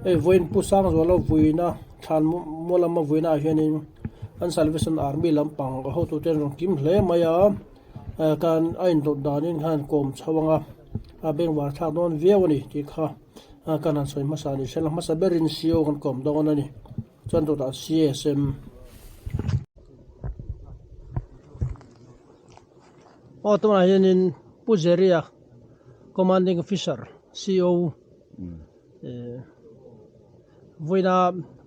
Hei vawiin Pu Sangzuala vuina thlan mual lama vuina ah hianin an Salvation Army lampang a hotute an rawn kim hle mai a kan a indawt danin khan kawm chho anga a bengvar thlak dawn viau a ni tih kha kan han sawi hmasa a ni. Hriatna hmasa berin CO kan kawm dawn a ni. Chuan dawtah CSM. Aw tunah hianin Pu Jerry-a Commanding Officer, CO, Vawiina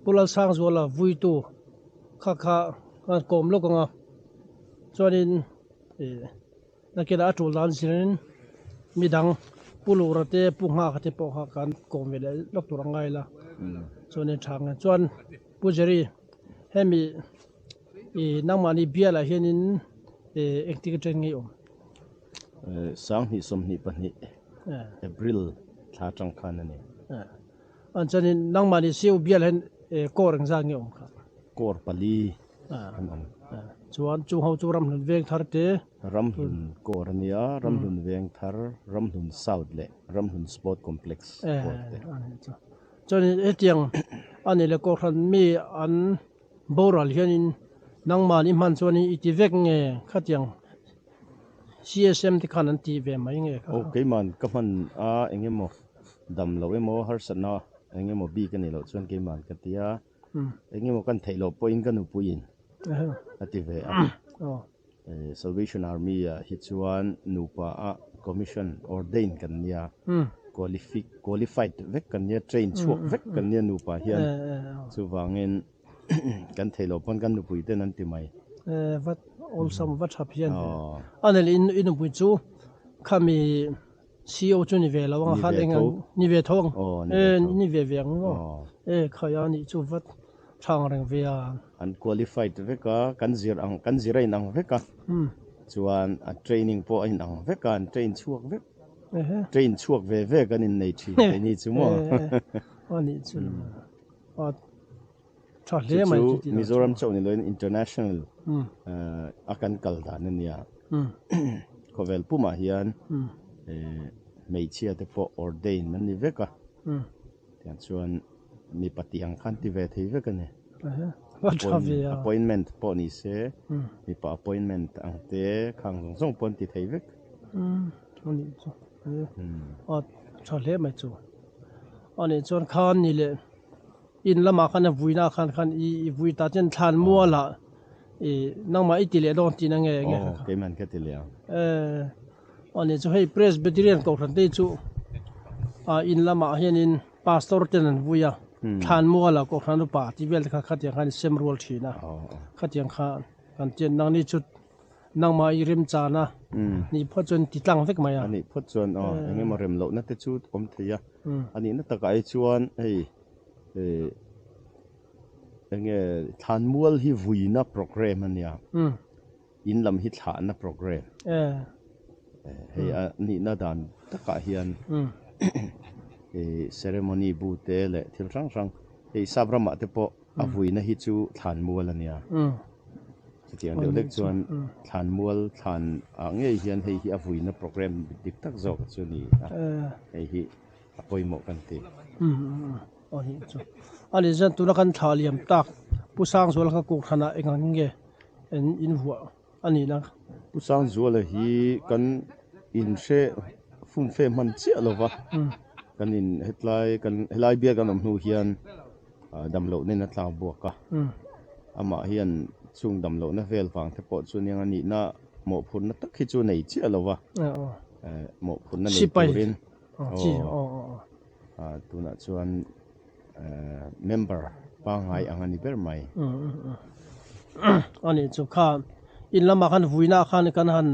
Pu Lalsangzuala vuitu kha kha a kawm lawk ang a, chuanin ih nakinah a tul dan zirin midang Pu Lura te Pu Nghaka te pawh kha kan kawm ve leh lawk tur a ngai la, chuanin tha ang e. Chuan Pu Jerry hemi ih nangmahni bialah hianin ih engtik atangin nge i awm? 2022 April thla atang khan a ni. An chuanin nangmahni siu bial hian kawr engzat nge awm kha? Kawr pali an awm. Chuan chung ho chu Ramhlun veng thar te. Ramhlun kawr a nia, Ramhlun veng thar, Ramhlun South leh Ramhlun Sport Complex kawr te. Chuanin hetiang a ni leh Kohhran mi an boral hianin nangmahni hman chuanin i ti vek nge khatiang CSM te khan an tih ve mai nge kha. Aw keiman ka hman a eng emaw dam loh emaw harsatna eng emaw bik a nih loh chuan keiman ka ti a, eng emaw kan theih loh pawhin ka nupuiin a ti ve a. Salvation Army ah hi chuan nupa a commission ordain kan nia, qualified vek kan nia, train chhuak vek kan nia nupa hian chuvangin kan theih loh pawn kan nupui ten an ti mai. Vat awlsam va thap hian a ni leh i nupui chu khami CEO chu ni ve lo ang khan eng ang ni ve tho ang e ni ve ve ang maw e khai a nih chu vat thang reng ve a. An qualified vek a kan zir ang kan zir a inang vek a chuan a training pawh a inang vek a an train chhuak vek train chhuak ve ve kan innei thin keini chu maw. A nih chu. Tha hle mai chu chu Mizoram chauh ni loin international a kan kal dan a nia. Khawvel pumah hian hmeichhia te pawh ordain an ni vek a. Tiang chuan mipa tih ang khan ti ve thei vek a ni. Appointment pawh ni se mipa appointment ang te khang zawng zawng pawh an ti thei vek. Tha hle mai chu. A nih chuan khan ni leh in lamah khan a vuina khan khan i i vui ta chuan thlan mualah i nangmah i ti leh dawn tihna nge nge kha kha. Keiman ka ti leh ang. Eh a nih chu hei Presbyterian kohhran te chu a in lamah hianin pastor ten an vui a thlan mualah kohhran upa tih vel te kha khatiang khan i sem rual thin a khatiang kha kan tian nangni chu Nangmah i remchan a, nih phawt chuan ti tlang vek mai a. A nih phawt chuan aw, eng emaw rem lohna te chu awm thei a. A nihna takah hi chuan hei eng nge thlanmual hi vuina programme a nia, in lam hi thlahna programme. Hei a nihna dan takah hian ceremony bu te leh thil hrang hrang hei sap ramah te pawh A vuina hi chu thlanmual a nia. Chutiang deuh hlek chuan thlanmual thlan ah ngei hian hei hi a vuina programme dik tak zawk chu a ni a, hei hi a pawimawh kan ti. A ni chuan tuna kan thlah liam tak Pu Sangzuala kha Kohhran ah eng ang nge in vuah a nih na? Pu Sangzuala hi kan inhre fumfe hman chiah lo va, kan in hetlai kan helai bial kan awm hnu hian Damlohna in a tlak buak a, amah hian chung damlohna vel vang te pawh chu aniang a nihna mawhphurhna tak hi chu nei chiah lo va, mawhphurhna nei turin aw tunah chuan member pangngai ang a ni ber mai. A nih chu kha in lamah khan vuina khan kan han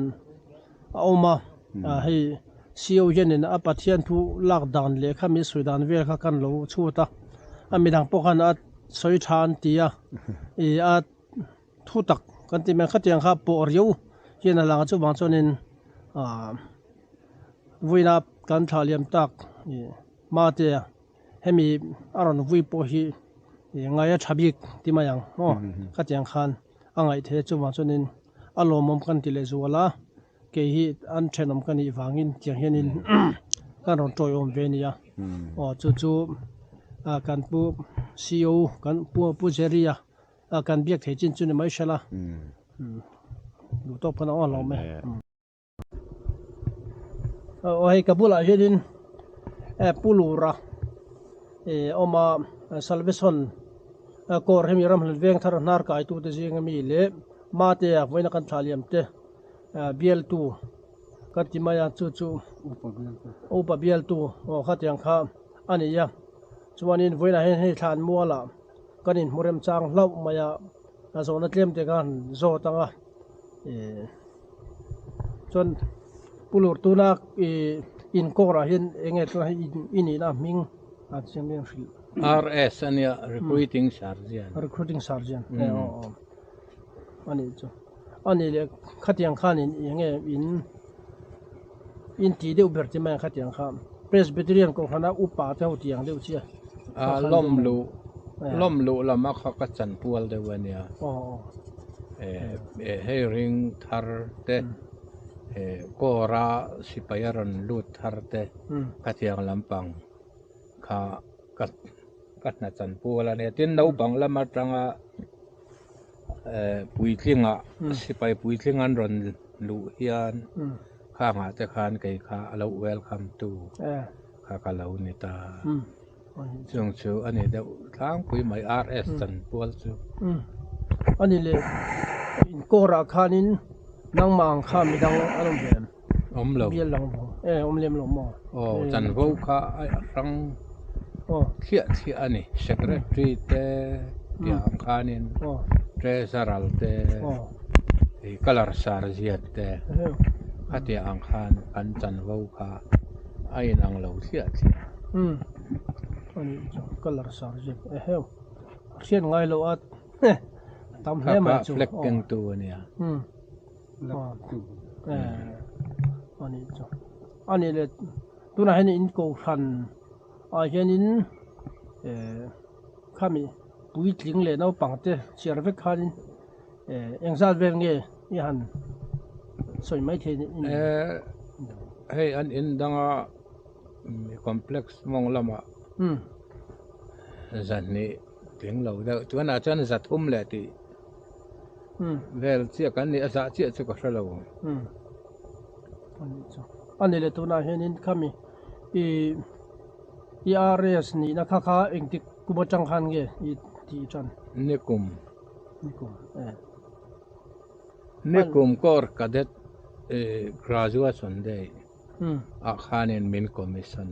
a awm a, hei CEO hianin a Pathian thu lak dan leh kha min sawi dan vel kha kan lo chhut a, a midang pawh khan a sawi tha an ti a, ih a thu tak kan tih mai khatiang kha pawh riau hian a lang a chuvang chuanin ah vawiina kan thlah liam tak ih mate hemi a rawn vui pawh hi ih ngai a tha bik ti mai ang maw khatiang khan a ngaih theih a chuvang chuanin a lawmawm kan ti leh zual a kei hi an thenawm ka nih vangin tiang hianin kan rawn tawiawm ve a nia aw chu chu kan pu CEO kan pu pu Jerry a kan biak thei chin chu ni mai hrela duh tawk pawn a aw hlawm e. Aw hei ka bulah hianin Pu Lura awm a Salvation Corps hemi ramhlun veng thar hnar kaitute zinga mi leh Matea vawiina kan thlah liam te bialtu kan ti mai a chu chu upa bialtu aw khatiang kha a ni a chuanin vawiinah hian hei thlan mualah kan inhmu remchang hlauh mai a a zawhna tlem te khan zawt ang a ih chuan Pu Lur tuna ih inkawrah hian eng nge tunah hian i nihna hming a chiang em hrilh. RS a nia Recruiting Sergeant. Recruiting Sergeant e aw aw. A nih chu. A nih leh khatiang khanin eng nge in in tih deuh ber ti mai ang khatiang kha. Presbyterian kohhrana upa te ho tih ang deuh chiah. A lawm luh lawm luh lama kha ka chan pual deuh a nia. Hei ring thar te kawra sipai a rawn lut thar te khatiang lampang kha ka ka hna chan pual a nia. Tin naupang lam atanga puitlinga sipai puitling an rawn luh hian khangah te khan kei kha a lo welcome tu kha ka lo ni ta. Chung chu a ni deuh tlangpui mai RS chanpual chu. A ni leh inkawrah khanin nangmah ang kha midang an awm ve em? Awm lo. Bial dang awm e awm lem lo maw? Aw chanvo kha a hrang thliah thliah a ni. Secretary te tih ang khanin Treasurer te colour sergeant te khatiang ang khan kan chanvo kha a inang lo thliah thliah. Umm a nih chu colour sergeant eheu hriat ngai lo a tam hle mai chu. Kha kha flag kengtu a nia. Umm. A nih chu a nih leh tunah hian in kohhran ah hianin eh khami puitling leh naupang te chhiar vek khanin eh engzat vel nge i han sawi mai thei ni eh hei an in danga complex mawng lamah zahnih tling lo deuh tunah chuan zathum leh tih. Vel chiah kan nih a zah chiah chu ka hre lo. A ni leh tunah hianin khami i ERS nihna kha kha engtik kum atang khan nge i tih tan? Nikum. Nikum e. Nikum Corps Cadet Graduation Day ah khanin min commission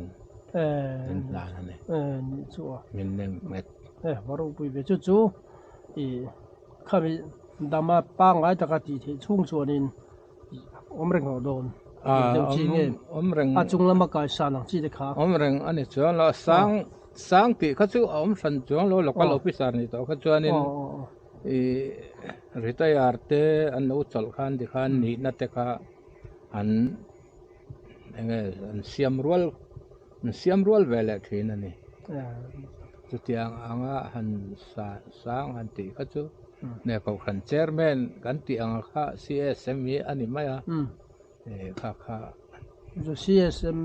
min hlan a ni. E nih chu a. Min nem nghet. E va ropui ve chu chu i Khami dama pangngai taka tih theih chhung chuanin awm reng ho dawn deuh chi nge a chung lama kaisan ang chi te kha. Awm reng a ni chuang lo, sang sang tih kha chu a awm hran chuang lo, local officer ni tawh kha chuanin i retire te an lo chawlh khan tikhan nihna te kha an eng nge an siam rual an siam rual ve leh thin a ni. Chutiang anga han sa sang han tih kha chu nge kohhran chairman kan tih ang kha CSM hi a ni mai a kha kha. Chu CSM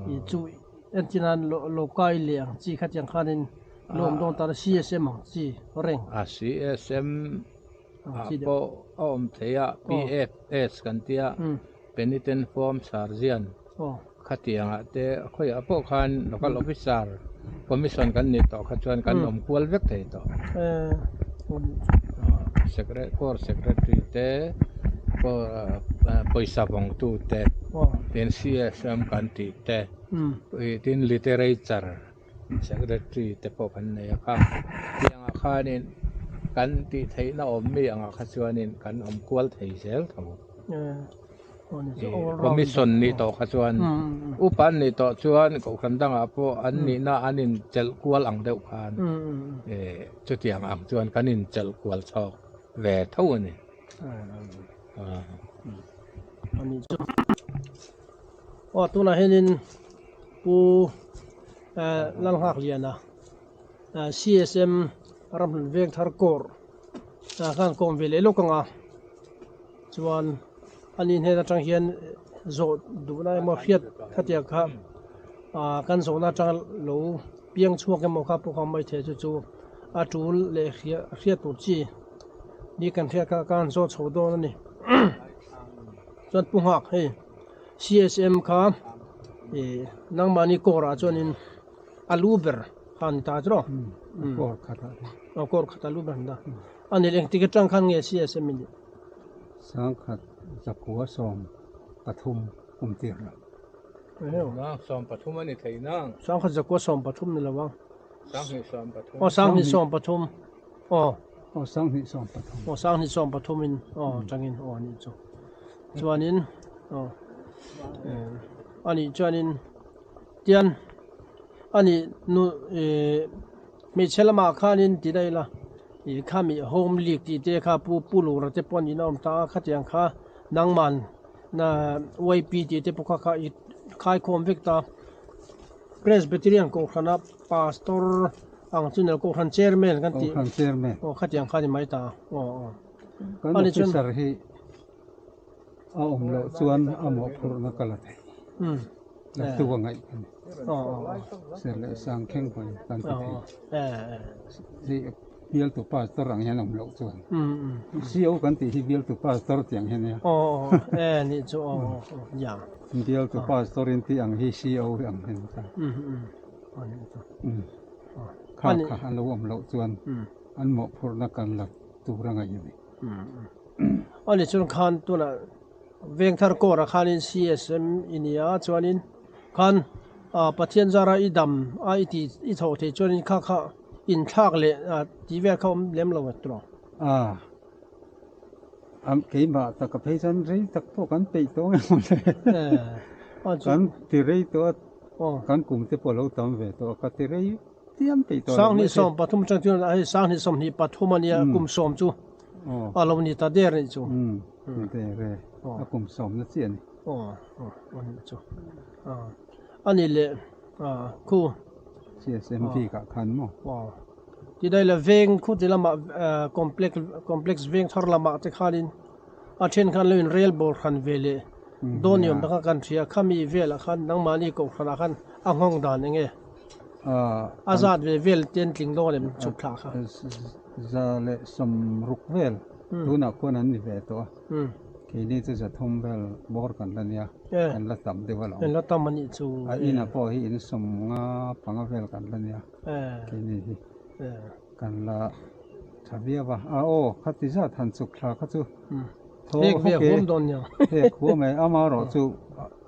hi chu entir nan lo kai leh ang chi khatiang khanin lo awm dawn ta la CSM ang chi reng. A CSM ah pawh a awm thei a PFS kan tia Penitent Form Sergeant khatiangah te khawiah pawh khan Local Officer Commission kan nih tawh kha chuan kan awm kual vek thei tawh. Corps Secretary te pawisa vawngtu te tin CSM kan tih te tin Literature Secretary te pawh kan nei a kha. Tiangah khanin kan tih theihna awm mi angah kha chuanin kan awm kual thei zel tho. Commission nih tawh kha chuan upa an nih tawh chuan kohhran dangah pawh an nihna an inchelh kual ang deuh khan chutiang ang chuan kan inchelh kual chhawk ve tho a ni. Aw tunah hianin Pu Lalnghakliana CSM Ramhlun Vengthar Corps khan kawm ve leh lawk ang a. Chuan ani hnen atang hian zawh duhna emaw hriat khatiang kha ah kan zawhna atanga lo piang chhuak emaw kha pawh kha mai thei chu chu a tul leh hriat tur chi ni kan hriat kha ka han zawt chho dawn a ni. Chuan pu nghak hei CSM kha ih nangmahni kawr ah chuanin a lu ber kha a ni ta chu kawr khat ah aw kawr khat a lu ber a ni ta a ni engtik atang khan nge CSM i nih? Sangkhat zakua 13 kum tir lo. 13 a ni thei nang. Sangkhat zakua 13 ni lo ang. Sanghnih 13. Aw sanghnih 13. Aw. Aw sanghnih 13. Aw sanghnih 13 in aw tangin aw anih chu. Chuanin aw anih chuanin tian anih nu eh hmeichhe lamah khanin ti daih ila ih khami home league tih te kha pu pu lura te pawh an in a awm ta a khatiang kha nangman na YP tih te pawh kha kha i khaikhawm vek ta Presbyterian kohhrana Pastor ang chu nel kohhran chairman kan tih. Kohhran chairman. Aw khatiang kha ni mai ta. Aw aw. Kan officer hi a awm loh chuan a mawhphurhna ka la thei. Um. La tu a ngaih ka ni. Aw aw. Ser leh sang thleng pawhin kan ti thei. Eh eh. Hei bialtu pastor ang hian awm loh chuan. Um um. CO kan tih hi bialtu pastor tih ang hian nia. Aw aw eh nih chu aw aw ya. Bialtu pastor in tih ang hi CO ang hian ta. Um um. Kha kha an lo awm loh chuan an mawhphurhna kan la tur a ngaih a ni. Ani chuan khan tunah Vengthar Corps-ah khanin CSM i ni a, chuanin khan Pathian zara i dam a i tih i thawh theih chuanin kha kha inthlak leh tih vel kha awm lem lo tawh. A, keimah taka phei chuan rei tak pawh kan peih tawh nge mawle. Kan ti rei tawh a. Kan kum te pawh a lo tam ve tawh a, ka ti rei tiam peih tawh lo. 2013 atang chuan hei 2023 a nia kum sawm chu a lo ni ta der anih chu. Umm ni der e, a kum sawm na chiah a ni. Aw aw anih chu. A nih leh khu. CSMV kah khan maw? Aw tidai la veng khu ti lamah complex complex veng thar lamah te khanin a then khan lo in rel bawr hran ve leh Dawn ni awm tak kha kan hria, khami velah khan nangmahni kohhranah khan a nghawng dan eng nge? A zat ve vel ten tling dawn em chhuk thla kha? 160 vel tunah khuan an ni ve tawh a, keini chu 300 vel bawr kan la nia, kan la tam deuh alawm. Kan la tam a nih chu. A inah pawh hi in 55 vel kan la nia, keini hi kan la tha viau a, a aw khati zat han chhuk thla kha chu. Thaw hek ve huam dawn nia. Hek huam e, amaherawh chu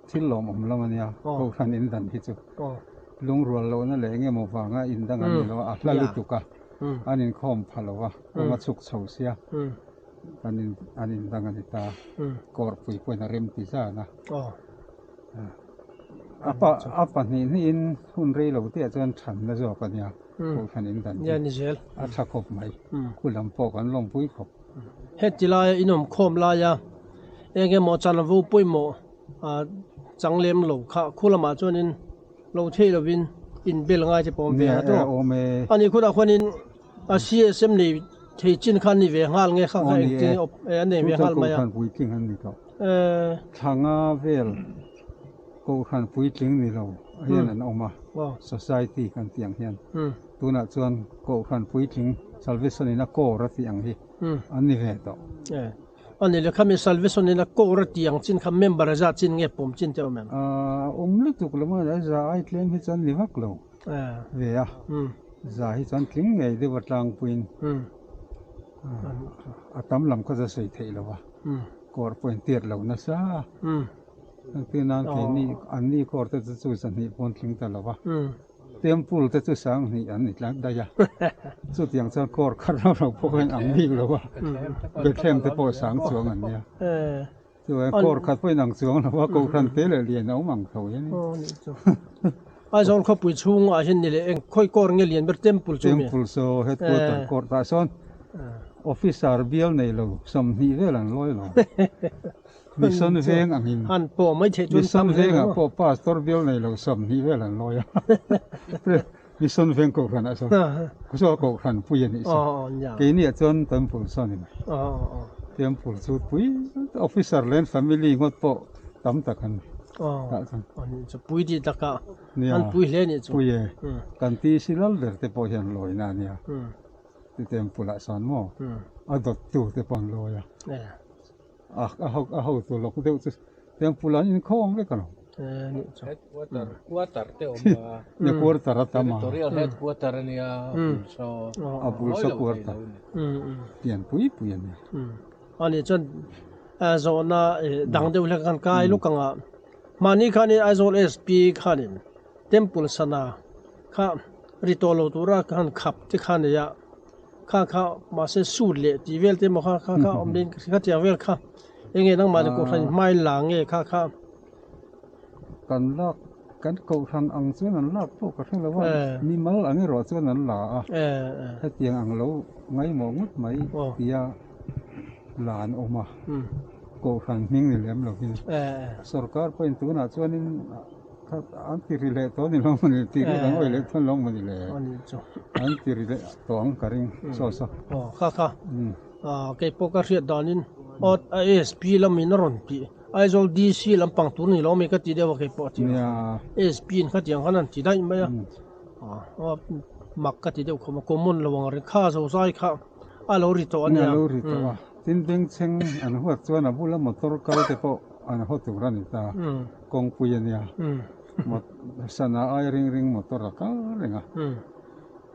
thil lawmawm lam a nia, Kohhran indan hi chu. Lungrual lohna leh eng emaw vanga indang an ni lo a, a hla lutuk a, an inkhawm pha lo a, kawng a chhuk chho sia, an in an indang a ni ta, kawrpui pawhin a rem ti zan a. A pa a pahnih hnihin hun rei lo te ah chuan thanna zawk a nia, Kohhran indan hi a tha khawp mai, khu lam pawh kan lawmpui khawp. Heti laia in awm khawm laia eng emaw chanvo pawimawh chang lem lo kha khu lamah chuanin lo theih lovin in bel ngai te pawh awm ve a tawh. A ni khunah khuanin a CSM nei thei chin kha an ni ve nghal nge kha kha engtin an nei ve nghal mai a. Kohhran puitling an ni tawh. Thlanga vel Kohhran puitling ni lo hian an awm a, society kan tih ang hian. Tunah chuan Kohhran puitling Salvation in a kawr a tih ang hi an ni ve tawh. A ni le, khami Salvation in a kawr a tih ang chin kha member a za chin nge pawm chin te awm em? Awm lutuk lo a, za ai tlem hi chuan ni vak lo ve a, za hi chuan tling ngei deuh a tlangpuiin a tam lam kha chu a sawi theih lo a, kawr pawh intiat lo nasa a. Engtin nan keini anni kawr te chu chu zahnih pawn tling ta lo va, temple te chu 2000 an ni tlat daih a, chutiang chuan kawr khat rau rau pawh kha in ang bik lo va, Bethlehem te pawh sang chuang an nia, chuan kawr khat pawh in ang chuang lo va, Kohhran te leh lian a awm ang tho hian in. Aizawl khawpui chhungah hian ni leh eng khawi kawr nge lian ber temple chu mi? Temple saw headquarter kawr tah sawn officer bial nei lo 20 vel an lawi lo. Mission veng angin. Han pawh mai theih chuan Mission vengah pawh pastor bial nei lo 20 vel an lawi a. Mission veng kohhran ah sawn saw kohhran pui a nih saw. Keini ah chuan temple saw a ni mai. Temple chu pui officer leh an family ngawt pawh tam tak an ni. Tah chuan. Ani chu pui ti taka an pui hle ni chu. Pui e. Kan ti si lal ber te pawh hian lawina a nia. Ti temple ah sawn maw a dawt tu te pawh an lawi a. A a hotu lawk deuh chu temple ah an inkhawm vek alawm. Headquarter quarter te awm a. Nia quarter a tam a. Territorial headquarter a nia bul saw. A bul saw quarter. Pian pui pui a nia. Ani chuan zawhna dang deuh hlek khan kai luk anga mahni khanin Aizawl SP khanin temple sana kha ri tawh lo tura khan khap te kha nei a kha kha mahse suit leh tih vel te emaw kha kha kha awm niin ka tiang vel kha enge nangmah ni kohhran hmai la nge kha kha. Kan lak kan kohhran ang chuan an lak pawh ka hre lo a mimal ang erawh chuan an la a hetiang ang lo ngaimawh ngawt mai tia la an awm a kohhran hming ni lem lovin sorkar pawhin tunah chuanin an ti ri leh tawh a ni lo maw ni ti ri ang awih leh thawn lo maw ni le an ti ri leh tawh ang ka ring saw saw. Aw kha kha kei pawh ka hriat danin aw ASP lamin a rawn tih Aizawl DC lampang tur ni lo mai ka ti deuh a kei pawh a ti a ASP in khatiang khan an ti daih mai a mak ka ti deuh khawp a common lo ang reng kha zo zai kha a lo ri tawh a nia. A lo ri tawh a tin bengchheng an huat chuan a bula motor kal te pawh an haw tur a ni ta kawngpui a nia sana ai ring ring motor a kal reng a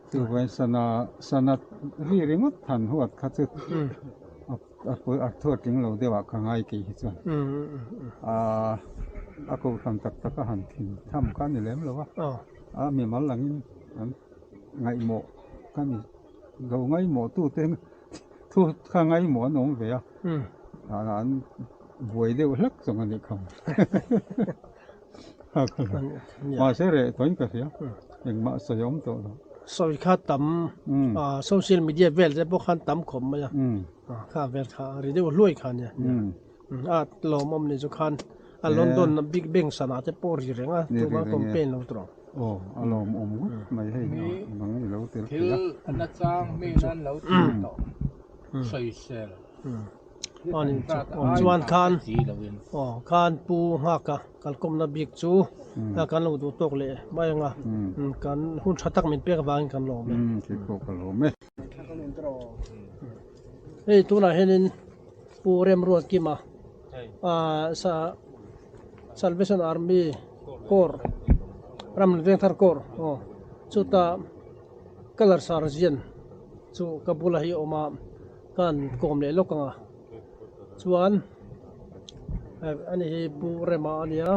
chuvangin sana sana ri ringawt han huat kha chu A pawi a thu a tling lo deuh ah ka ngai kei hi chuan a kohhran tak tak a han thin tham kha a ni lem lo a, a mimal angin an ngaihmawh kha ni lo ngaihmawh tu te thu kha ngaihmawh an awm ve a, an buai deuh hlek zawng a nih kha mahse reh tawhin ka hria engmah sawi awm tawh lo. Sawi kha tam social media vel te pawh khan tam khawp mai a kha vel kha ri deuh hluai kha nia a lawmawm ni chu khan a London big bang sana te pawh ri reng a tuma campaign lo tur ang. Aw a lawmawm ngawt mai hei nang i lo tel thei a. Thil nachang mi nan lo tih tawh sawisel. Chuan khan aw khan pu nghak a kalkawmna bik chu kan lo duh tawk leh mai ang a kan hun tha tak min pek avangin kan lawm e. Hei tunah hianin Pu Remruatkima Salvation Army Corps Ramlun Vengthar Corps aw chuta colour sergeant chu ka bulah hi a awm a. Kan kawm leh lawk ang a, chuan ani hi Pu Rema a nia,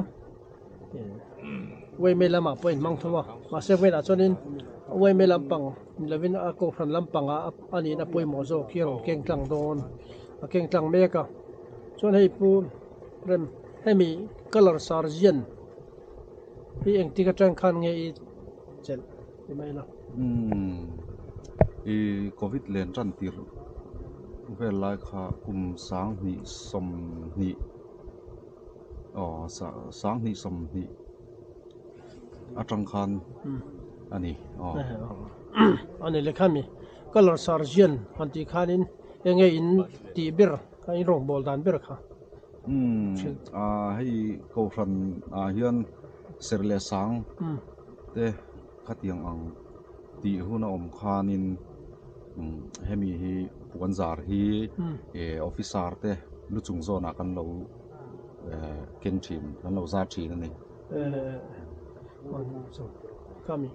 Uaimei lamah pawh a inhmang thung a, mahse vawiinah chuanin Uaimei lampang ni lovin a Kohhran lampangah a nihna pawimawh zawk hi a rawn keng tlang dawn, a keng tlang mek a, chuan hei Pu Rem hemi colour sergeant hi engtik atang khan nge i chelh ti mai la. Umm i covid len tan tirh vel lai kha kum sanghnih sawmhnih aw sanghnih sawmhnih atang khan a ni aw. Ani le khami colour sergeant han tih khanin enge in tih ber kha in rawngbâwl dan ber kha. Umm hei kohhran ah hian serh leh sang te. Khatiang ang tih hun a awm khanin hemi hi puan zar hi officer te lu chung zawnah kan lo ken thin kan lo zar thin a ni. Khami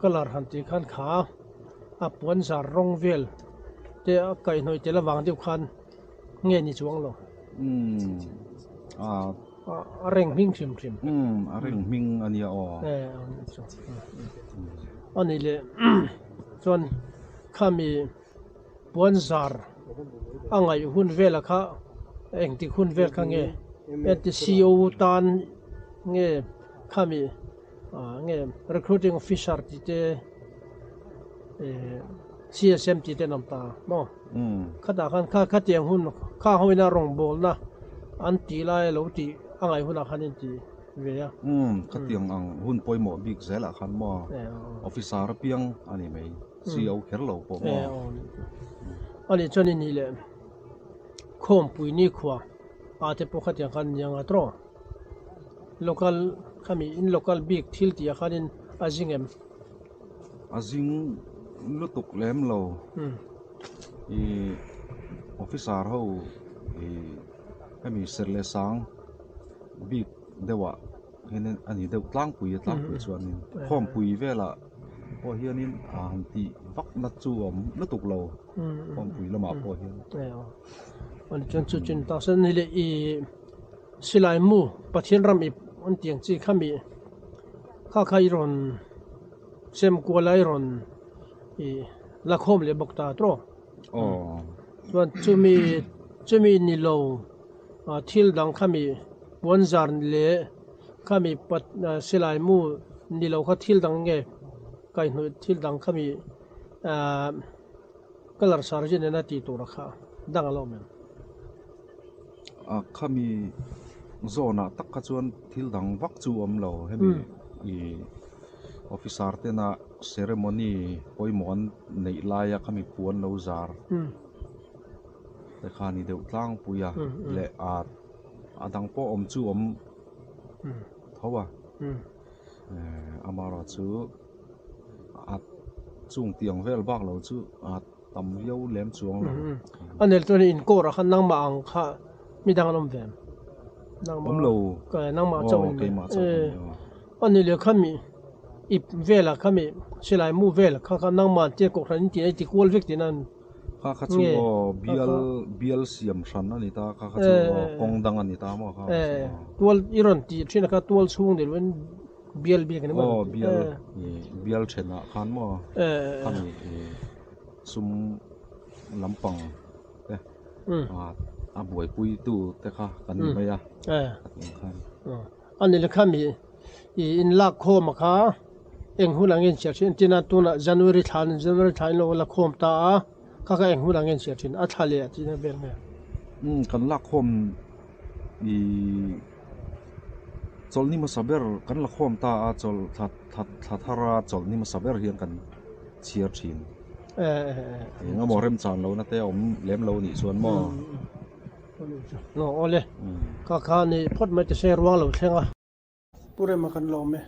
colour han tih khan kha a puan zar rawng vel te a kaihhnawih tel avang deuh khan nge ni chuang lo. A reng hming hrim hrim. Umm a reng hming a nia aw. A ni leh chuan khami puan zar a ngaih hun vela kha engtik hun vel kha nge heti CO tan nge khami nge recruiting officer tih te CSM tih te an awm ta maw? Khatah khan kha khatiang hun kha hawina rawngbawlna an tih lai a lo tih a ngaih hunah khan in ti ve a. Umm khatiang ang hun pawimawh bik zelah khan maw officer apiang a ni mai CO kher lo pawh maw. A nih chuan i nih leh khawmpui nikhua ah te pawh khatiang khan ni anga tawng. Local khami in local bik thil tih ah khanin a zing em? A zing lutuk lem lo. Ih officer ho ih hemi serh leh sang bik deuh ah hianin a ni deuh tlangpui a tlangpui chuanin khawmpui velah pawh hianin a han tih vak na chu a awm lutuk lo khawmpui lamah pawh hian. Chuan chu chin tak sawn hei leh ih silai mu Pathian ram ip an tih ang chi kha mi kha kha i rawn sem kual a i rawn ih la khawm leh bawk ta tawh chuan chumi chumi ni lo thil dang kha mi puan zar leh kha mi pat silai mu ni lo kha thil dang nge kaihhnawih thil dang kha mi ahh. Colour sarjan ena tih tur a kha dang a lo awm em? A khami zawnah tak kha chuan thil dang vak chu a awm lo hemi ih officer tena ceremony pawimawh an neih laia khami puan lo zar te kha a ni deuh tlangpui a leh ah a dang pawh awm chu awm tho a amaherawhchu. A chung tiang vel bak lo chu a tam viau lem chuang lo. A nel chuan in court ah khan nangmah ang kha mi dang an awm ve em? Awm lo. Nangmah chauh in keimah chauh ka ni aw. A ni leh kha mi ip vel ah kha mi silai mu vel kha kha nangmah an tia kohhran in tih a i ti kual vek tihna an Kha kha chu aw bial bial siam hran a ni ta kha kha chu aw kawng dang a ni ta maw kha kha chu aw. Tual i rawn tih thin a kha tual chhung ni loin Bial biak ni maw? Aw bial bial thenah khan maw khami sum lampang te a buaipui tu te kha kan ni mai a khatiang khan. A ni le khami i in lak khawm a kha eng hun ang in chhiar thin tina tunah January thla January thla in lo la khawm ta a kha kha eng hun ang in chhiar thin a thla leh tihna vel nge? Kan lak khawm i. Chawlhni hmasa ber kan la khawm ta a, chawlh thla thla thla thara chawlhni hmasa ber hian kan chhiar thin. Eng emaw remchan lohna te a awm lem lo nih chuan maw? Aw awle, ka kha ni phawt mai ti se ruang lo thleng a. Pu Rema kan lawm e.